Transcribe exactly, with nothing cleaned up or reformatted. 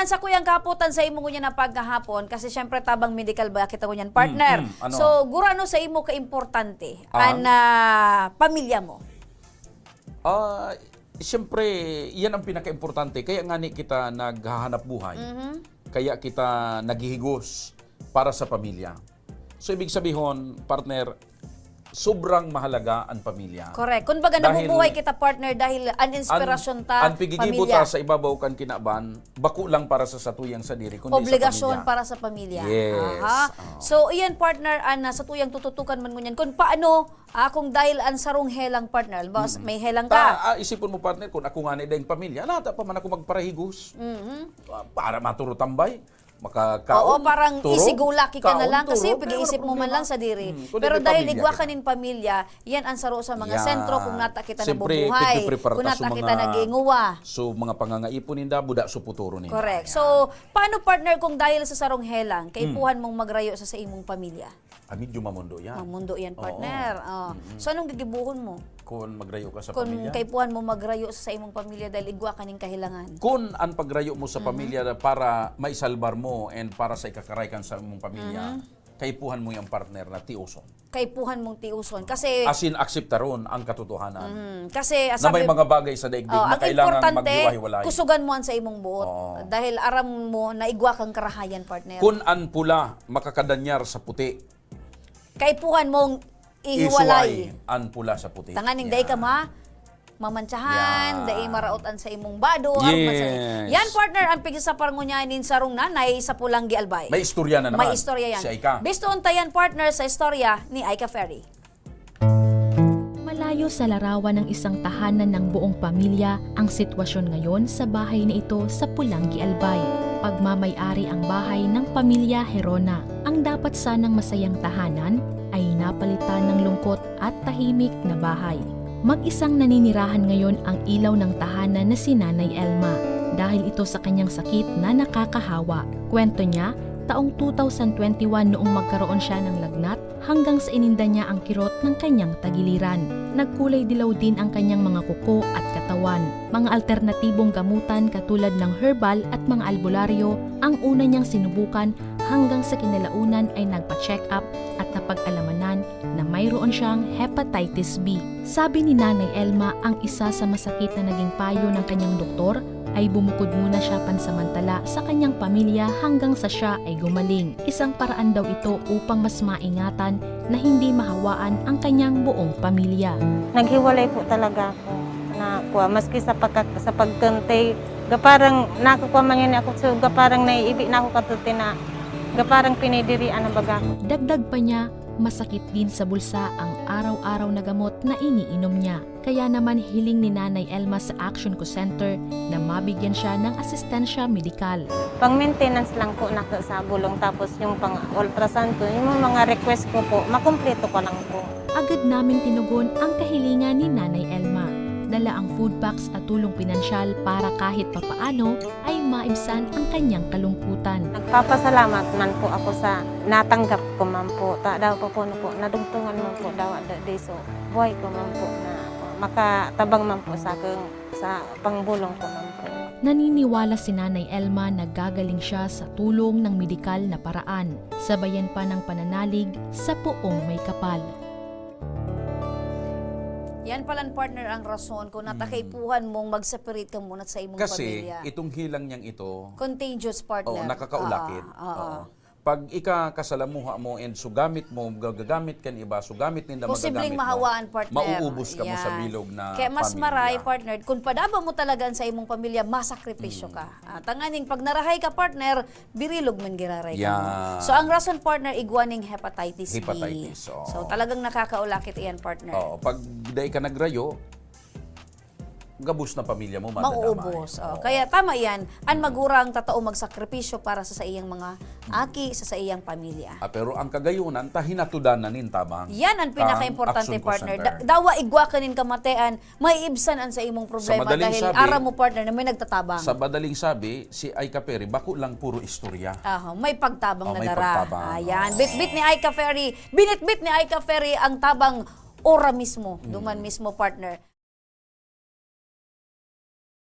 Sa kuyang kahapotan sa imo ngunyan na paghahapon, kasi siyempre tabang medical ba kita ngunyan, partner. Mm, mm, ano? So, gurano sa imo kaimportante Ang? an, ah, pamilya mo? Ah, siyempre, yan ang pinakaimportante. Kaya nga ni kita naghahanap buhay. Mhm. Kaya kita naghihigos para sa pamilya. So, ibig sabihon, partner, sobrang mahalaga ang pamilya. Correct. Kumbaga, Dahil nabubuhay kita, partner, dahil an inspirasyon an, ta, an pigigibo pamilya. ta sa ibabaw kan kinaban, bako lang para sa satuyang sadiri, kundi Obligasyon sa pamilya. para sa pamilya. Yes. Aha. Oo. So, iyan, partner, an, ah, satuyang tututukan man ngunyan. Kung paano, ah, kung dahil an sarong helang, partner, halimbawa, Mm-mm. may helang Ta, ka. ah, isipon mo, partner, kung ako nga ni daing pamilya, nata pa man ako magparahigos. Mhm. Ah, para maturo tambay. Makakaon, Oo, parang turog, isigulaki ka na kaon, lang kasi turog, pag-iisip mo man lang sa diri. Hmm, kundi Pero may dahil pamilya igwa kita. ka nin pamilya, yan ang saro sa mga Yan. sentro kung nata kita Siyempre, nabubuhay, pagpiprepara kung ta nata sa kita mga, nag-iinguwa. so, mga pangangaipon ninda, buda, suputuron ninda. Correct. Yan. So, paano, partner, kung dahil sa sarong helang, kaipuhan Hmm. mong magrayo sa, sa imong pamilya? Ah, medyo mamundo yan. Mamundo yan, Oo. partner. Oh. Mm-mm. So, anong gigibuhon mo? Kung magrayo ka sa Kung pamilya? kaipuhan mo magrayo sa imong pamilya dahil igwa ka ning kahilangan. Kung ang pagrayo mo sa Mhm. pamilya na para maisalbar mo and para sa ikakaray kan sa imong pamilya, Mhm. kaipuhan mo yung partner na tiuson. Kaipuhan mong tiuson. Kasi As in, akseptaron ang katotohanan. Mhm. Kasi, ah, Na may sabi mga bagay sa daigdig Oh, na ang kailangan importante, maghiwa-hiwalay. kusugan mo an sa imong buot. Oo. Dahil aram mo na igwa kang karahayan, partner. Kun an pula makakadanyar sa puti, Kaipuhan mong ihiwalay. isuway an pula sa puti. Tanganing dai ka Yan. ma-, mamantsahan, Yan. dai maraot an sa imong bado, aron man sa Yes. Yan, partner, ang pigsasapar ngunyan nin sarong nanay sa Pulang Gialbay. May istorya na May naman. istorya yan. Si Aika. Bistoon ta yan, partner, sa istorya ni Aika Ferry. Malayo sa larawan ng isang tahanan ng buong pamilya ang sitwasyon ngayon sa bahay na ito sa Pulang Gialbay. Pagmamay-ari ang bahay ng pamilya Herona. Ang dapat sanang masayang tahanan ay napalitan ng lungkot at tahimik na bahay. Mag-isang naninirahan ngayon ang ilaw ng tahanan na si Nanay Elma dahil ito sa kanyang sakit na nakakahawa. Kwento niya, taong two thousand twenty-one noong magkaroon siya ng lagnat, hanggang sa ininda niya ang kirot ng kanyang tagiliran. Nagkulay dilaw din ang kanyang mga kuko at katawan. Mga alternatibong gamutan katulad ng herbal at mga albularyo ang una niyang sinubukan, hanggang sa kinalaunan ay nagpa-check-up at napag-alamanan na mayroon siyang hepatitis B. Sabi ni Nanay Elma, ang isa sa masakit na naging payo ng kanyang doktor ay bumukod muna siya pansamantala sa kanyang pamilya hanggang sa siya ay gumaling. Isang paraan daw ito upang mas maingatan na hindi mahawaan ang kanyang buong pamilya. Naghiwalay po talaga ako na kuwa, maski sa pagka-, sa pagkante, ga parang nakakwa man yun ako, so ga parang naiibi na ako katuti na ga parang pinidirian na baga ako. Dagdag pa niya, masakit din sa bulsa ang araw-araw na gamot na iniinom niya. Kaya naman hiling ni Nanay Elma sa Action Co Center na mabigyan siya ng asistensya medikal. Pang-maintenance lang po na sa bulong, tapos yung pang-ultrasound ko, yung mga request ko po, makumpleto ko lang po. Agad naming tinugon ang kahilingan ni Nanay Elma. Dala ang food packs at tulong pinansyal para kahit papaano ay maibsan ang kanyang kalungkutan. Nagpapasalamat man po ako sa natanggap ko man po. Ta, daw pa po, ano po, nadugtungan man po daw, da, di so, buhay ko man po na makatabang man po sa akin, sa pangbulong ko man po. Naniniwala si Nanay Elma na gagaling siya sa tulong ng medikal na paraan, sabayan pa ng pananalig sa poong may kapal. Yan palan, partner, ang rason kung Mm. natakaipuhan mong mag-separate ka muna sa imong Kasi pamilya. itong hilang niyang ito, Contagious, partner. oo, nakakaulakit. Oo, oo. Oo. Pag ika kasalamuha mo and sugamit mo, gagagamit kan iba, sugamit ninda Posibleng magagamit mo, mahawaan, partner. mauubos ka mo sa Yan. bilog na Kaya mas pamilya. maray, partner, kung padaba mo talaga sa imong pamilya, masakripisyo Mm. ka. Ah, tanganing pag narahay ka, partner, birilog man giraray ka Yeah. mo. So, ang rason, partner, igwa ning hepatitis B. Hepatitis, oo. So, talagang nakakaulakit iyan, partner. Oo, pag dai ka nagrayo, gabos na pamilya mo, madadamay. Mauubos. Oh. Oo. Kaya tama yan. An Mm. magurang tatao magsakripisyo para sa, sa iyang mga Mm. aki, sa, sa iyang pamilya. Ah, pero ang kagayunan, ta hinatudan na nin tabang Yan ang kan pinakaimportante, Action Co partner. Center. Da-, dawa igwa ka nin kamatian, maiibsan an sa imong Sa problema madaling dahil sabi, aram mo, partner, na may nagtatabang. Sa madaling sabi, si Aika Ferry, bako lang puro istorya. Aha, may pagtabang Oh, na may dara. pagtabang. Ayan. Oh. Bitbit ni Aika Ferry. Binitbit ni Aika Ferry ang tabang ora mismo. Mm. Duman mismo, partner.